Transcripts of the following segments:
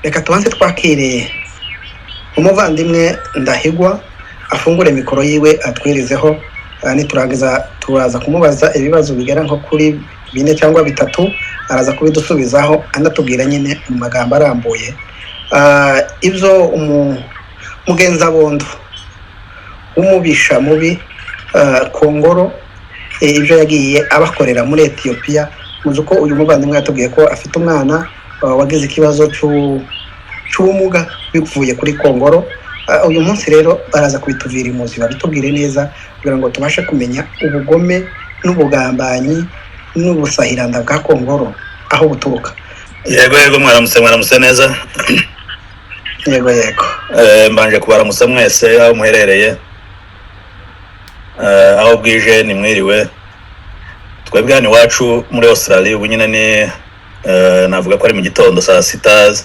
Reka tubanze twakire umuvandimwe Ndahigwa, afungure mikoro yiwe atwirizeho. Niturangiza turaza kumubaza ibibazo bigera nko kuri bine cyangwa bitatu, araza kubidusubizaho anatubwira nyine mu magambo arambuye ibyo mugenzabondo w'umubisha mubi Kongoro, ibyo yagiye abakorera muri Etiyopiya. Muzi ko uyu muvandimwe yatubwiye ko afite umwana wagize ikibazo cy'ubumuga bivuye kuri Kongoro. Uyu munsi rero baraza kubituvira imuzi, babitubwire neza kugira ngo tubashe kumenya ubugome n'ubugambanyi n'ubusahiranda bwa Kongoro aho buturuka. Yego, mwaramutse, mwaramutse neza. Yego. Mbanje kubaramutsa mwese aho muherereye. Aho bwije ni mwiriwe. Twebwe hano iwacu muri Australia ubu nyine ni navuga ko ari mu gitondo saa 6,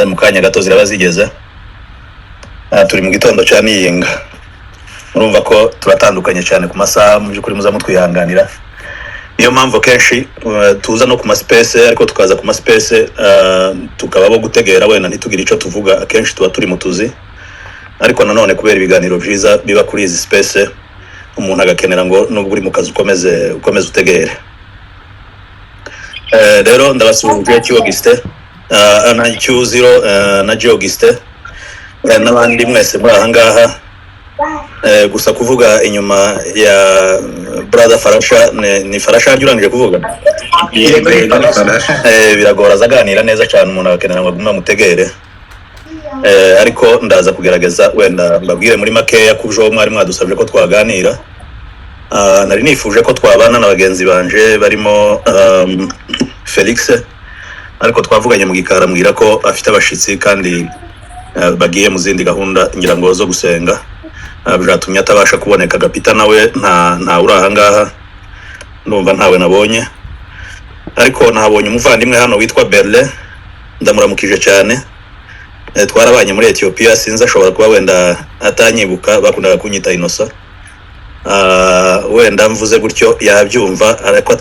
mu kanya gato ziraba zigeze. Turi mu gitondo cya niyinga, murumva ko turatandukanye cyane ku masaha. Mu by'ukuri muza mutwihanganira, niyo mpamvu kenshi tuza no ku ma space, ariko tukaza ku ma space tukaba bo gutegera, wenda ntitugire icyo tuvuga. Akenshi tuba turi mu tuzi, ariko nanone kubera ibiganiro byiza biba kuri izi space, umuntu agakenera ngo nubwo uri mu kazi ukomeze utegere. Rero ndabasuhuje Q Augustin, na Q0, na G Augustin, n'abandi mwese muri aha ngaha. Gusa kuvuga inyuma ya brother Farasha, ni Farasha harya urangije kuvuga? Yego. Farasha. Biragora, aza aganira neza cyane, umuntu agakenera ngo agume amutegere. Ariko ndaza kugerageza wenda mbabwire muri makeya ku byo mwari mwadusabye ko twaganira. Nari nifuje ko twabana na bagenzi banje barimo Felix, ariko twavuganye mu gikari ambwira ko afite abashitsi kandi bagiye mu zindi gahunda, ngira ngo zo gusenga. Byatumye atabasha kuboneka. Gapita nawe nta uri aha ngaha, ndumva ntawe nabonye, ariko nahabonye umuvandimwe hano witwa Berlin, ndamuramukije cyane. Twarabanye muri Ethiopia, sinzi ashobora kuba wenda atanyibuka, bakundaga kunyita Inosa. Wenda mvuze gutyo yabyumva, ariko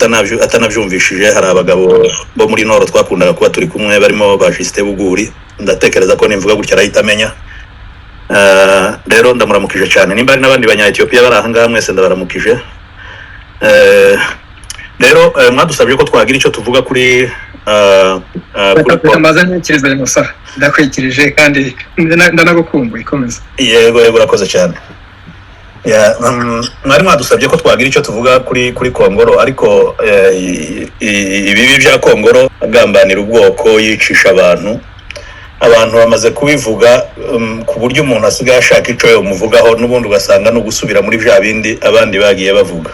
atanabyumvishije, hari abagabo bo muri Nord twakundaga kuba turi kumwe barimo ba Justin Buguri, ndatekereza ko nimvuga gutyo arahita amenya. Rero ndamuramukije cyane. Nimba hari n'abandi banya Ethiopia bari aha ngaha mwese ndabaramukije. Rero mwadusabye ko twagira icyo tuvuga kuri Reka mbaze ntekereza ayo masaha, ndakwikirije kandi ndanagukumbuye, komeza. Yego, urakoze cyane. Ya, mwari mwadusabye ko twagira icyo tuvuga kuri Kongoro, ariko ibibi bya Kongoro agambanira ubwoko, yicisha abantu, abantu bamaze kubivuga ku buryo umuntu asigaye ashaka icyo yomuvugaho, n'ubundi ugasanga no gusubira muri bya bindi abandi bagiye bavuga.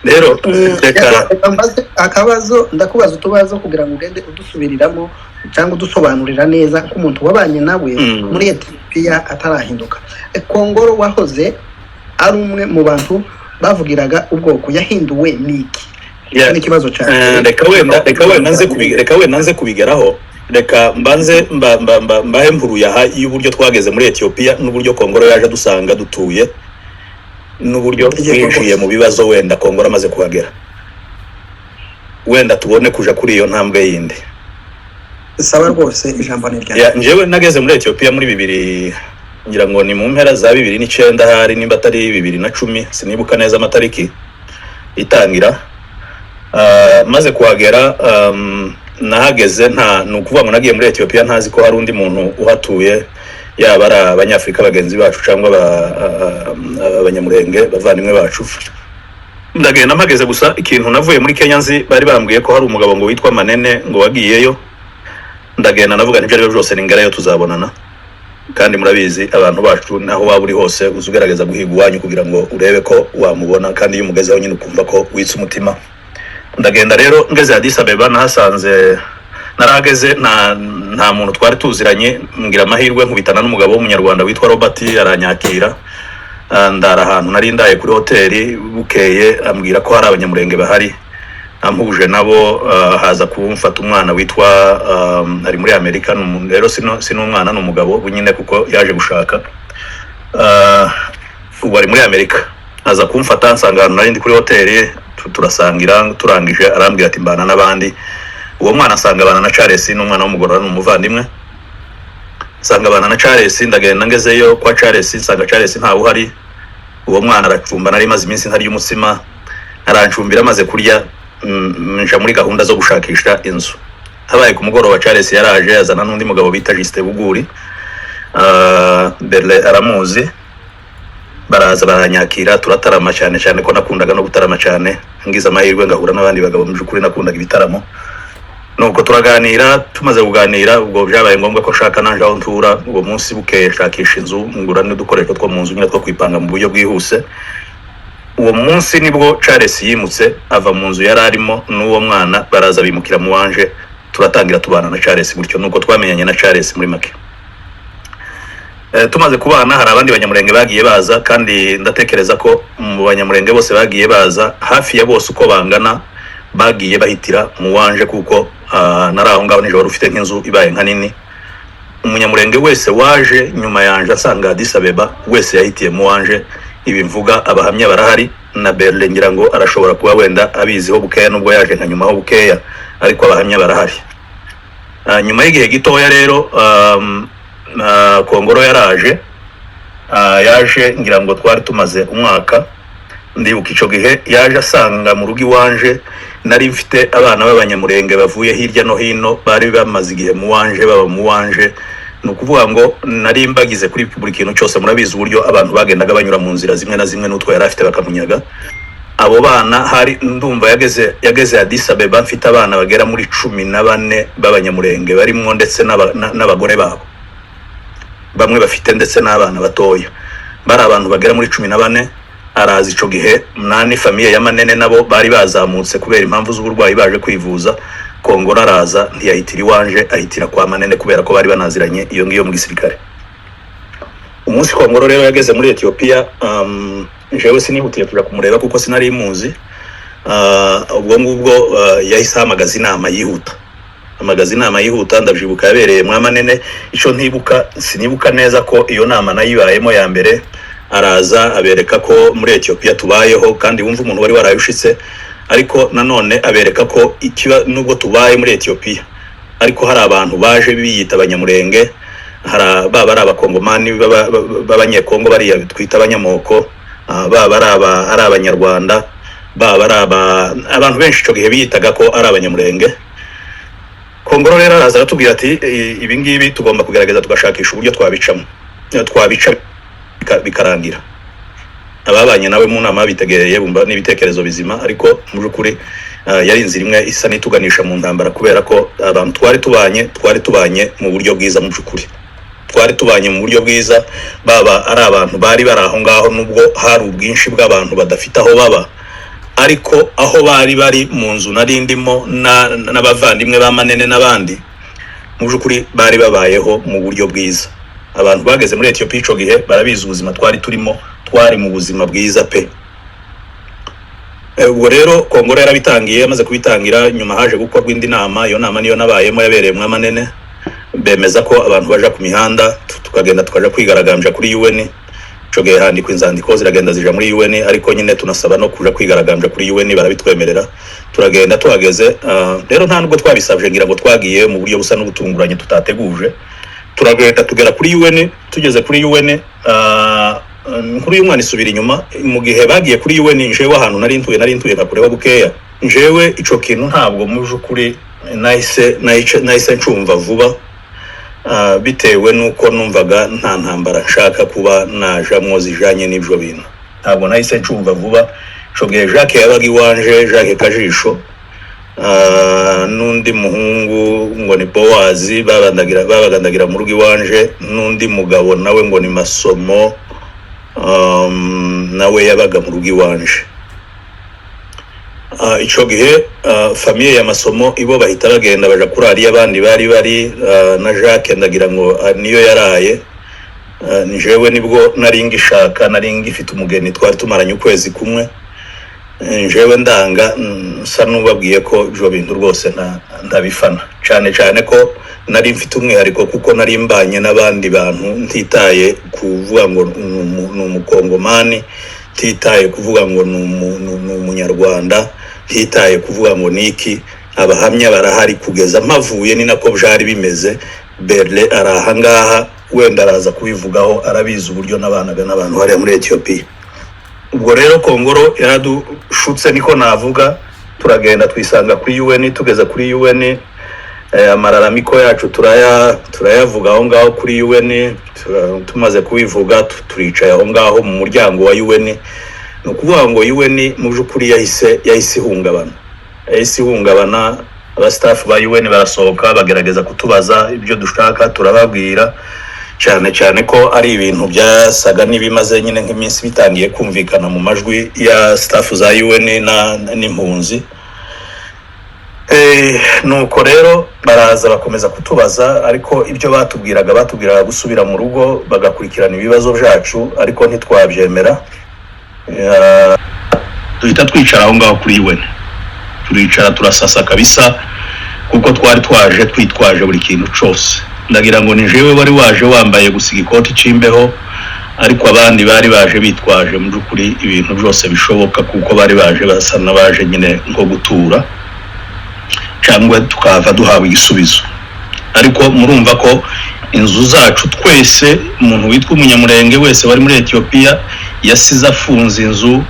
Rero reka Reka mbaze akabazo, ndakubaza utubazo kugira ngo ugende udusubiriramo cyangwa udusobanurira neza nk'umuntu wabanye nawe muri Etiyopiya atarahinduka. Kongoro wahoze ari umwe mu bantu bavugiraga ubwoko, yahinduwe n'iki? Yeah. Ni ikibazo cyane. Reka wenda nze kubigeraho. Reka mbanze mbahe mpuruyaha y'uburyo twageze muri Ethiopia n'uburyo Kongoro yaje dusanga dutuye n'uburyo twinjiye mu bibazo wenda Kongoro amaze kuhagera, wenda tubone kuja kuri iyo ntambwe yindi. Saba rwose, ijambo ni ryawe. Ya, njyewe nageze muri Ethiopia muri bibiri, ngira ngo ni mu mpera za 2009 ahari, nimba atari 2010, sinibuka neza amatariki itangira. Maze kuhagera, nahageze nta, ni ukuvuga ngo nagiye muri Ethiopia ntazi ko hari undi muntu uhatuye, yaba ari Abanyafurika bagenzi bacu cyangwa Abanyamurenge bavandimwe bacu. Ndagenda mpageze, gusa ikintu navuye muri Kenya nzi, bari bambwiye ko hari umugabo ngo witwa Manene ngo wagiyeyo. Ndagenda navuga nibyo ari byo byose ningerayo tuzabonana. Kandi murabizi, abantu bacu naho waba uri hose uza ugerageza guhiga iwanyu kugira ngo urebe ko wamubona, kandi iyo umugezeho nyine ukumva ko witse umutima. Ndagenda rero, ngeze Addis Abeba nahasanze, narahageze nta muntu twari tuziranye, ngira amahirwe nkubitana n'umugabo w'Umunyarwanda witwa Robert, aranyakira. Ndara ahantu nari ndaye kuri hoteli, bukeye ambwira ko hari Abanyamurenge bahari, ampuje nabo. Haza kumfata umwana witwa ari muri Amerika, rero sino umwana, ni umugabo ubu nyine kuko yaje gushaka. Ubu ari muri Amerika. Aza kumfata nsanga ahantu nari ndi kuri hoteli, turasangira, turangije arambwira ati mbana n'abandi. Uwo mwana asanga abana na Charles, ni umwana w'umugorora, ni umuvandimwe. Nsanga abana na Charles. Ndagenda, ngezeyo kwa Charles nsanga Charles ntawe uhari. Uwo mwana aracumba, nari maze iminsi ntarya umutsima, arancumbira. Amaze kurya, nja muri gahunda zo gushakisha inzu. Habaye ku mugoroba, Charles yaraje, azana n'undi mugabo bita Justin Buguri. Berle aramuzi. Baraza baranyakira, turatarama cyane cyane ko nakundaga no gutarama cyane, ngize amahirwe ngahura n'abandi bagabo. Mu by'ukuri nakundaga ibitaramo. Nuko turaganira. Tumaze kuganira, ubwo byabaye ngombwa ko nshaka nanje aho ntura. Uwo munsi bukeye nshakisha inzu, ngura n'udukoresho two mu nzu nyine two kwipanga mu buryo bwihuse. Uwo munsi nibwo Charles yimutse, ava mu nzu yari arimo n'uwo mwana, baraza bimukira mu wanje. Turatangira tubana na Charles gutyo. Nuko twamenyanye na Charles muri make. Tumaze kubana, hari abandi banyamurenge bagiye baza, kandi ndatekereza ko mu banyamurenge bose bagiye baza, hafi ya bose uko bangana bagiye bahitira mu wanje, kuko nari aho ngaho nijoro ufite nk'inzu ibaye nka nini. Umunyamurenge wese waje nyuma yanje asanga Addis Abeba wese yahitiye mu wanje. Ibi mvuga abahamya barahari, na Berle ngira ngo arashobora kuba wenda abiziho bukeya, nubwo yaje nka nyuma ho bukeya, ariko abahamya barahari. Nyuma y'igihe gitoya rero, Kongoro yaraje. Yaje ngira ngo twari tumaze umwaka. Ndibuka icyo gihe yaje asanga mu rugo iwanje nari mfite abana b'abanyamurenge bavuye hirya no hino, bari bamaze igihe mu wanje, baba mu wanje. Ni ukuvuga ngo nari mbagize kuri buri kintu cyose. Murabizi uburyo abantu bagendaga banyura mu nzira zimwe na zimwe n'utwo yari afite bakamunyaga. Abo bana hari, ndumva yageze Addis Abeba mfite abana bagera muri 14 b'abanyamurenge barimwo ndetse n'abagore babo, bamwe bafite ndetse n'abana batoya. Bari abantu bagera muri 14. Araza ico gihe nani famille ya Manene nabo bari bazamutse kubera impamvu z'uburwayi, baje kwivuza. Kongora araza, ntiyahitira iwanje, ahitira kwa Manene kubera ko bari banaziranye iyo ngiyo mu gisirikare. Umunsi Kongoro rero yageze muri Ethiopia, jewe sinihutiye kuja kumureba kuko sinari muzi. Ubwo ngubwo yahise ahamagaza inama yihuta, hamagaza inama yihuta. Ndabyibuka yabereye mwa Manene. Icyo ntibuka, sinibuka neza ko iyo nama nayibayemo ya mbere. Araza abereka ko muri Ethiopia tubayeho, kandi wumva umuntu wari warayushitse, ariko nanone abereka ko ikiba nubwo tubaye muri Ethiopia, ariko hari abantu baje biyita abanyamurenge, hari baba ari abakongomani b'abanyekongo bariya twita abanyamoko, baba ari abanyarwanda, baba ari abantu benshi icyo gihe biyitaga ko ari abanyamurenge. Kongoro rero araza aratubwira ati: "Ibi ngibi tugomba kugerageza tugashakisha uburyo twabicamo, twabica bikarangira." Ababanye nawe mu nama bitegereye bumva n'ibitekerezo bizima, ariko mu by'ukuri yari inzira imwe isa n'ituganisha mu ntambara, kubera ko abantu twari tubanye mu buryo bwiza. Mu by'ukuri twari tubanye mu buryo bwiza, baba ari abantu bari bari aho ngaho, nubwo hari ubwinshi bw'abantu badafite aho baba, ariko aho bari bari mu nzu nari ndimo n'abavandimwe ba Manene n'abandi, mu by'ukuri bari babayeho mu buryo bwiza. Abantu bageze muri Ethiopia ico gihe barabizi ubuzima twari turimo, twari mu buzima bwiza pe. Ubwo rero Kongoro yarabitangiye. Amaze kubitangira, nyuma haje gukorwa indi nama. Iyo nama niyo nabayemo, yabereye mwa Manene. Bemeza ko abantu baja ku mihanda, tukagenda tukaja kwigaragambya kuri UN. Ico gihe handikwa inzandiko, ziragenda zija muri UN, ariko nyine tunasaba no kuja kwigaragambya kuri UN, barabitwemerera, turagenda. Tuhageze, rero nta nubwo twabisabye, ngira ngo twagiye mu buryo busa n'ubutunguranye tutateguje. Turagenda tugera kuri UN. Tugeze kuri UN, inkuru y'umwana isubira inyuma. Mu gihe bagiye kuri UN, njewe ahantu nari ntuye nka kureba bukeya. Njewe ico kintu ntabwo mu by'ukuri nahise ncumva vuba, bitewe nuko numvaga nta ntambara nshaka kuba najamwo zijanye n'ivyo bintu. Ntabwo nahise ncumva vuba. Ico gihe Jacques yabaga iwanje, Jacques Kajisho, n'undi muhungu ngo ni Bowazi, babagandagira mu rugo iwanje, n'undi mugabo nawe ngo ni Masomo, nawe yabaga mu rugo iwanje. Ico gihe famille ya Masomo ibo bahita bagenda baja kurara iyo abandi bari, na Jacques ndagira ngo niyo yaraye. Njewe nibwo nari ngishaka, nari ngifite umugeni twari tumaranye ukwezi kumwe. Njewe ndanga, nsa n'ubabwiye ko ibyo bintu rwose ntabifana, cyane cyane ko nari mfite umwihariko, kuko nari mbanye n'abandi bantu, ntitaye kuvuga ngo ni umukongomani, ntitaye kuvuga ngo ni umunyarwanda, ntitaye kuvuga ngo ni iki. Abahamya barahari. Kugeza mpavuye ni nako byari bimeze. Berle ari ahangaha, wenda araza kubivugaho, arabizi uburyo nabanaga n'abantu hariya muri Etiyopiya. Ubwo rero Kongoro yaradushutse, niko navuga. Turagenda twisanga kuri UN. Tugeze kuri UN, amararamiko yacu turayavuga aho ngaho kuri UN. Tumaze kubivuga, turicaye aho ngaho mu muryango wa UN. Ni ukuvuga ngo UN mu by'ukuri yahise ihungabana, yahise ihungabana. Aba staff ba UN barasohoka, bagerageza kutubaza ibyo dushaka, turababwira, cyane cyane ko ari ibintu byasaga n'ibimaze nyine nk'iminsi bitangiye kumvikana mu majwi ya staff za UN n'impunzi. Nuko rero baraza bakomeza kutubaza, ariko ibyo batubwiraga gusubira mu rugo bagakurikirana ibibazo byacu, ariko ntitwabyemera. Duhita twicara aho ngaho kuri UN, turicara turasasa kabisa, kuko twari twaje twitwaje buri kintu cyose. Ndagira ngo ni jewe wari waje wambaye gusiga ikoti c'imbeho, ariko abandi bari baje bitwaje mu by'ukuri ibintu byose bishoboka, kuko bari baje basa n'abaje nyine nko gutura cyangwa tukahava duhawe igisubizo. Ariko murumva ko inzu zacu twese, umuntu witwa Umunyamurenge wese wari muri Etiyopiya yasize afunze inzu,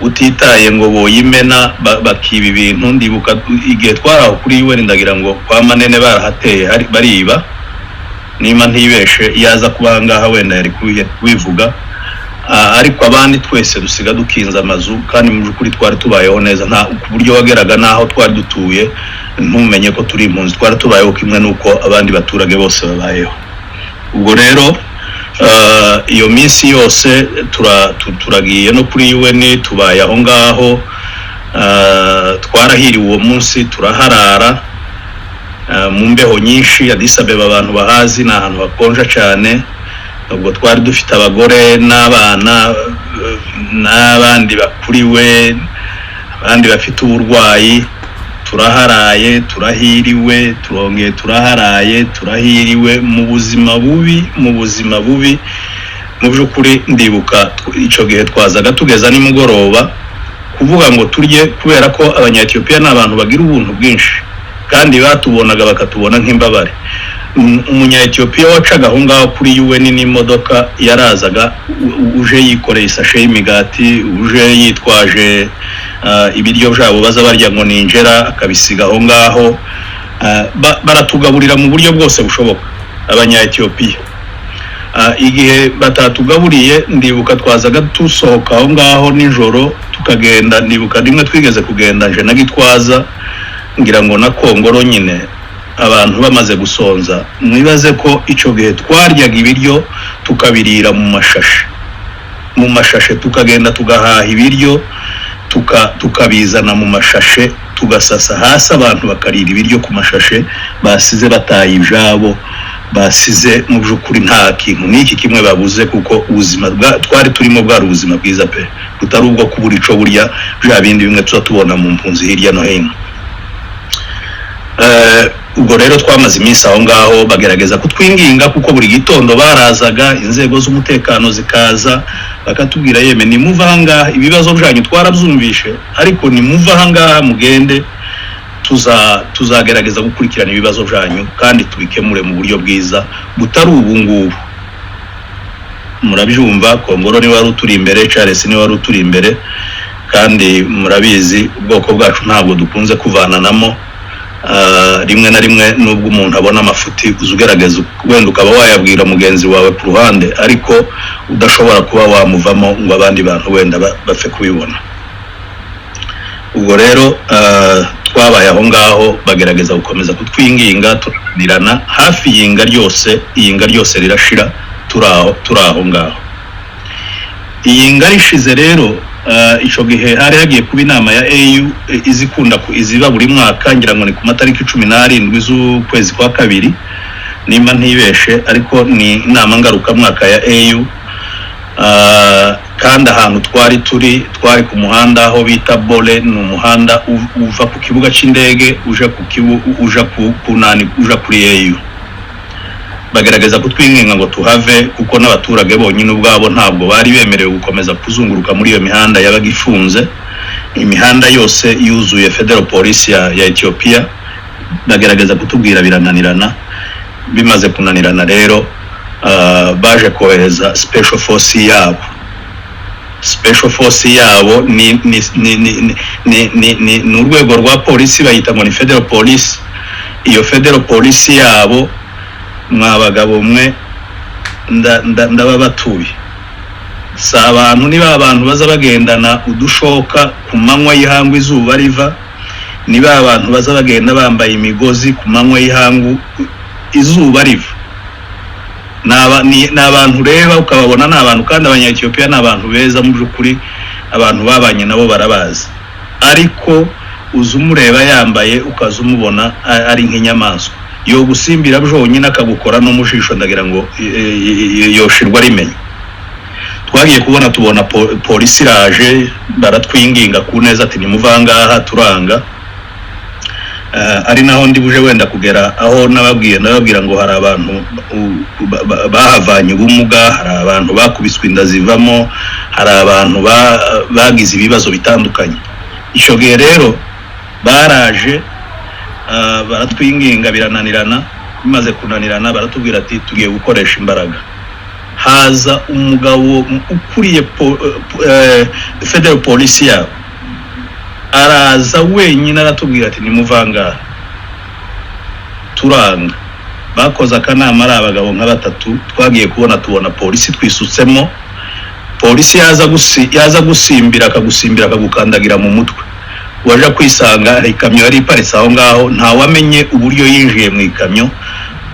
utitaye ngo boyimena bakiba ibintu. Ndibuka igihe twari aho kuri UN, ndagira ngo kwa Manene barahateye, bariba. Niba ntibeshe, iyo aza kuba aha ngaha wenda yari kubivuga. Ariko abandi twese dusiga dukinze amazu, kandi mu by'ukuri twari tubayeho neza, nta ku buryo wageraga n'aho twari dutuye ntumenye ko turi impunzi. Twari tubayeho kimwe n'uko abandi baturage bose babayeho. Ubwo rero iyo minsi yose turagiye no kuri UN, tubaye aho ngaho. Twarahiriwe uwo munsi, turaharara mu mbeho nyinshi. Addis Abeba, abantu bahazi, ni ahantu hakonja cyane. Ubwo twari dufite abagore n'abana, n'abandi bakuriwe, abandi bafite uburwayi. Turaharaye, turahiriwe, turongeye turaharaye, turahiriwe mu buzima bubi, mu buzima bubi mu by'ukuri. Ndibuka icyo gihe twazaga tugeza nimugoroba kuvuga ngo turye, kubera ko Abanyetiyopiya ni abantu bagira ubuntu bwinshi, kandi batubonaga bakatubona nk'imbabare. Umunya-Etiyopiya wacaga aho ngaho kuri UN n'imodoka yarazaga uje yikoreye isashe y'imigati, uje yitwaje ibiryo byabo baza barya ngo ni injera, akabisiga aho ngaho. Baratugaburira mu buryo bwose bushoboka Abanya-Etiyopiya. Igihe batatugaburiye, ndibuka twazaga dusohoka aho ngaho nijoro tukagenda. Ndibuka rimwe twigeze kugenda nje na Gitwaza, ngira ngo na Kongoro nyine, abantu bamaze gusonza. Mwibaze ko icyo gihe twaryaga ibiryo tukabirira mu mashashe, mu mashashe. Tukagenda tugahaha ibiryo, tukabizana mu mashashe, tugasasa hasi, abantu bakarira ibiryo ku mashashe basize bataye ibyabo, basize mu by'ukuri nta kintu n'iki kimwe babuze, kuko ubuzima twari turimo bwari ubuzima bwiza pe, butari ubwo kubura ico burya, bya bindi bimwe tuza tubona mu mpunzi hirya no hino. Ubwo rero twamaze iminsi aho ngaho, bagerageza kutwinginga, kuko buri gitondo barazaga, inzego z'umutekano zikaza bakatubwira: "Yeme, nimuva aha ngaha, ibibazo byanyu twarabyumvishe, ariko nimuva aha ngaha mugende, tuzagerageza gukurikirana ibibazo byanyu kandi tubikemure mu buryo bwiza butari ubu ngubu." Murabyumva, Kongoro niwe wari uturi imbere, Charles niwe wari uturi imbere, kandi murabizi ubwoko bwacu ntabwo dukunze kuvananamo. Rimwe na rimwe nubwo umuntu abona amafuti, uza ugerageza wenda ukaba wayabwira mugenzi wawe ku ruhande, ariko udashobora kuba wamuvamo ngo abandi bantu wenda bapfe kubibona. Ubwo rero twabaye aho ngaho, bagerageza gukomeza kutwinginga, turanirana hafi iyinga ryose, iyinga ryose rirashira turi aho ngaho. Iyinga rishize rero, ico gihe hari hagiye kuba inama ya AU, izikunda iziba buri mwaka, ngira ngo ni ku matariki 17 z'ukwezi kwa kabiri nimba ntibeshe, ariko ni inama ngarukamwaka ya AU. Kandi ahantu twari turi, twari ku muhanda aho bita Bole, ni umuhanda uva ku kibuga cy'indege uja ku kibu, uja ku nani, uja kuri AU. Bagerageza kutwinginga ngo tuhave, kuko n'abaturage bonyine ubwabo ntabwo bari bemerewe gukomeza kuzunguruka muri iyo mihanda yabaga ifunze, imihanda yose yuzuye federal police ya Ethiopia. Bagerageza kutubwira birananirana. Bimaze kunanirana rero, baje kohereza special force yabo. Special force yabo ni urwego rwa polisi bayita ngo ni federal police. Iyo federal police yabo, mwa bagabo mwe, ndaba batuye, si abantu, niba abantu baza bagendana udushoka ku manywa y'ihangu izuba riva, niba abantu baza bagenda bambaye imigozi ku manywa y'ihangu izuba riva. Ni abantu ureba ukababona ni abantu, kandi Abanyetiyopiya ni abantu beza mu by'ukuri, abantu babanye nabo barabazi, ariko uza umureba yambaye ukaza umubona ari nk'inyamaswa yo gusimbira byonyine akagukora no mu jisho, ndagira ngo yoshirwa rimenya. Twagiye kubona tubona polisi iraje, baratwinginga ku neza ati: "Nimuvangaha." Turanga. Ari naho ndi buje wenda kugera aho nababwiye, ndababwira ngo hari abantu bahavanye ubumuga, hari abantu bakubiswe inda zivamo, hari abantu bagize ibibazo bitandukanye. Icyo gihe rero baraje, baratwinginga birananirana. Bimaze kunanirana baratubwira ati: "Tugiye gukoresha imbaraga." Haza umugabo ukuriye federal police yabo, araza wenyine aratubwira ati: "Nimuvangaha." Turanga. Bakoze akanama ari abagabo nka batatu. Twagiye kubona tubona polisi twisutsemo. Polisi yaza gusimbira, akagusimbira akagukandagira mu mutwe, waje kwisanga ikamyo yari iparitse aho ngaho. Ntawamenye uburyo yinjiye mu ikamyo,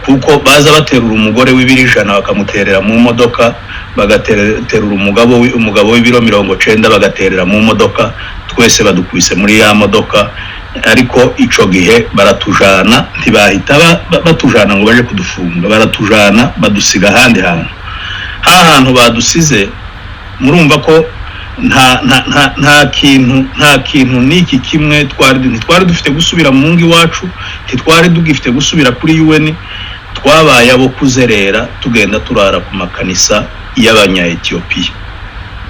kuko baza baterura umugore w'ibiro 100 bakamuterera mu modoka, bagaterura umugabo w'ibiro 90 bagaterera mu modoka. Twese badukubise muri ya modoka. Ariko ico gihe baratujana, ntibahita batujana ngo baje kudufunga, baratujana badusiga ahandi hantu. Ha hantu badusize, murumva ko nta kintu n'iki kimwe twari, ntitwari dufite gusubira mu ngo iwacu, ntitwari dugifite gusubira kuri UN. Twabaye abo kuzerera, tugenda turara ku makanisa y'Abanya-Etiyopiya,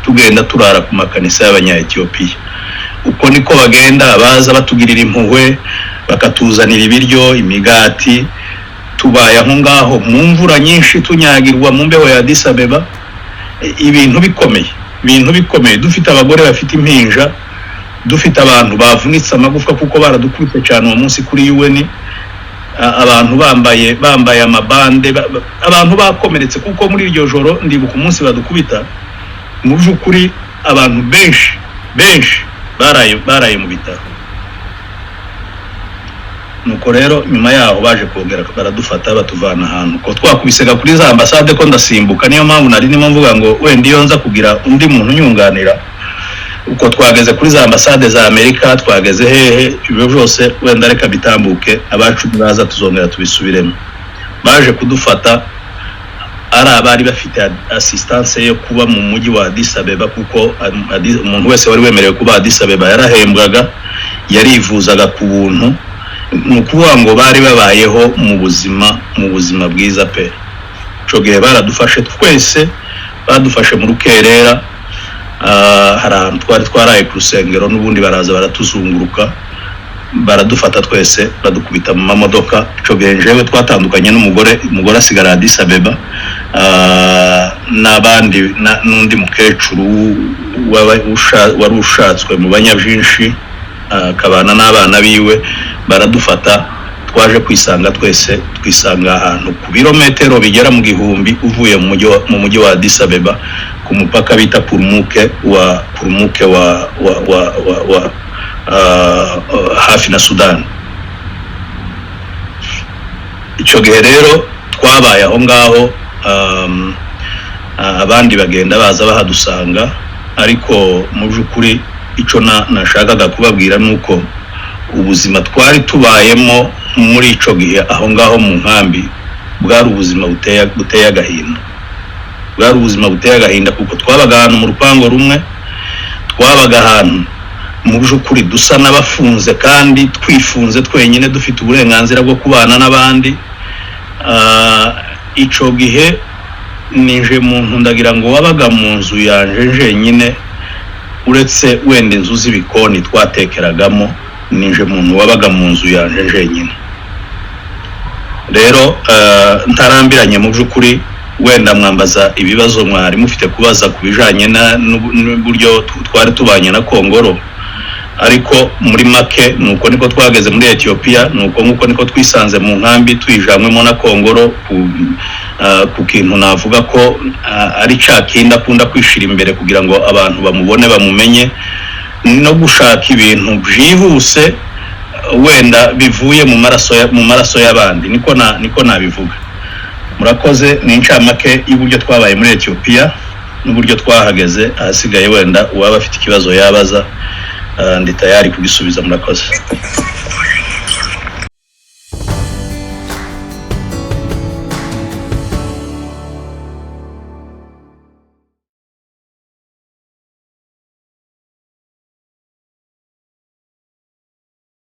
tugenda turara ku makanisa y'Abanya-Etiyopiya. Uko niko bagenda baza batugirira impuhwe, bakatuzanira ibiryo, imigati. Tubaye aho ngaho mu mvura nyinshi, tunyagirwa mu mbeho ya Addis Abeba, ibintu bikomeye, ibintu bikomeye, dufite abagore bafite impinja, dufite abantu bavunitse amagufwa kuko baradukubise cyane uwo munsi kuri UN, abantu bambaye amabande, abantu bakomeretse, kuko muri iryo joro ndibuka umunsi badukubita, mu by'ukuri abantu benshi benshi baraye mu bitaro. Nuko rero nyuma yaho baje kongera baradufata, batuvana ahantu ko twakubisega kuri za ambasade, ko ndasimbuka. Niyo mpamvu nari ndimo mvuga ngo wenda iyo nza kugira undi muntu unyunganira. Uko twageze kuri za ambasade za Amerika, twageze hehe, ibyo byose wenda reka bitambuke, abacu baza tuzongera tubisubiremo. Baje kudufata ari abari bafite assistance yo kuba mu mujyi wa Addis Abeba, kuko umuntu wese wari wemerewe kuba Addis Abeba yarahembwaga, yarivuzaga ku buntu. Ni ukuvuga ngo bari babayeho mu buzima bwiza pe. Ico gihe baradufashe twese, badufashe mu rukerera. Hari ahantu twari twaraye ku rusengero n'ubundi, baraza baratuzunguruka, baradufata twese, badukubita mu mamodoka. Ico gihe njyewe twatandukanye n'umugore, umugore asigara Addis Abeba, n'abandi n'undi mukecuru wari ushatswe mu banyabyinshi, akabana n'abana biwe. Baradufata, twaje kwisanga twese, twisanga ahantu ku birometero bigera mu 1000 uvuye mu mujyi wa Addis Abeba, ku mupaka bita Kurmuke wa hafi na Sudani. Icyo gihe rero twabaye aho ngaho, abandi bagenda baza bahadusanga. Ariko mu by'ukuri icyo nashakaga kubabwira ni uko ubuzima twari tubayemo muri icyo gihe aho ngaho mu nkambi bwari ubuzima buteye agahinda, bwari ubuzima buteye agahinda, kuko twabaga ahantu mu rupango rumwe, twabaga ahantu mu by'ukuri dusa n'abafunze kandi twifunze twenyine, dufite uburenganzira bwo kubana n'abandi. Ico gihe nije muntu, ndagira ngo, wabaga mu nzu yanje jenyine, uretse wenda inzu z'ibikoni twatekeragamo. Nije muntu wabaga mu nzu yanje jenyine. Rero ntarambiranye, mu by'ukuri wenda mwambaza ibibazo mwari mufite kubaza ku bijanye n'uburyo twari tubanye na Kongoro, ariko muri make nuko niko twageze muri Ethiopia, nuko nkuko niko twisanze mu nkambi tuyijanywemo na Kongoro ku kintu navuga ko ari ca kindi akunda kwishira imbere kugira ngo abantu bamubone, bamumenye, no gushaka ibintu byihuse wenda bivuye mu maraso y'abandi. Niko nabivuga. Murakoze. Ni incamake y'uburyo twabaye muri Ethiopia n'uburyo twahageze. Ahasigaye wenda uwaba afite ikibazo yabaza, ndi tayari kugisubiza. Murakoze.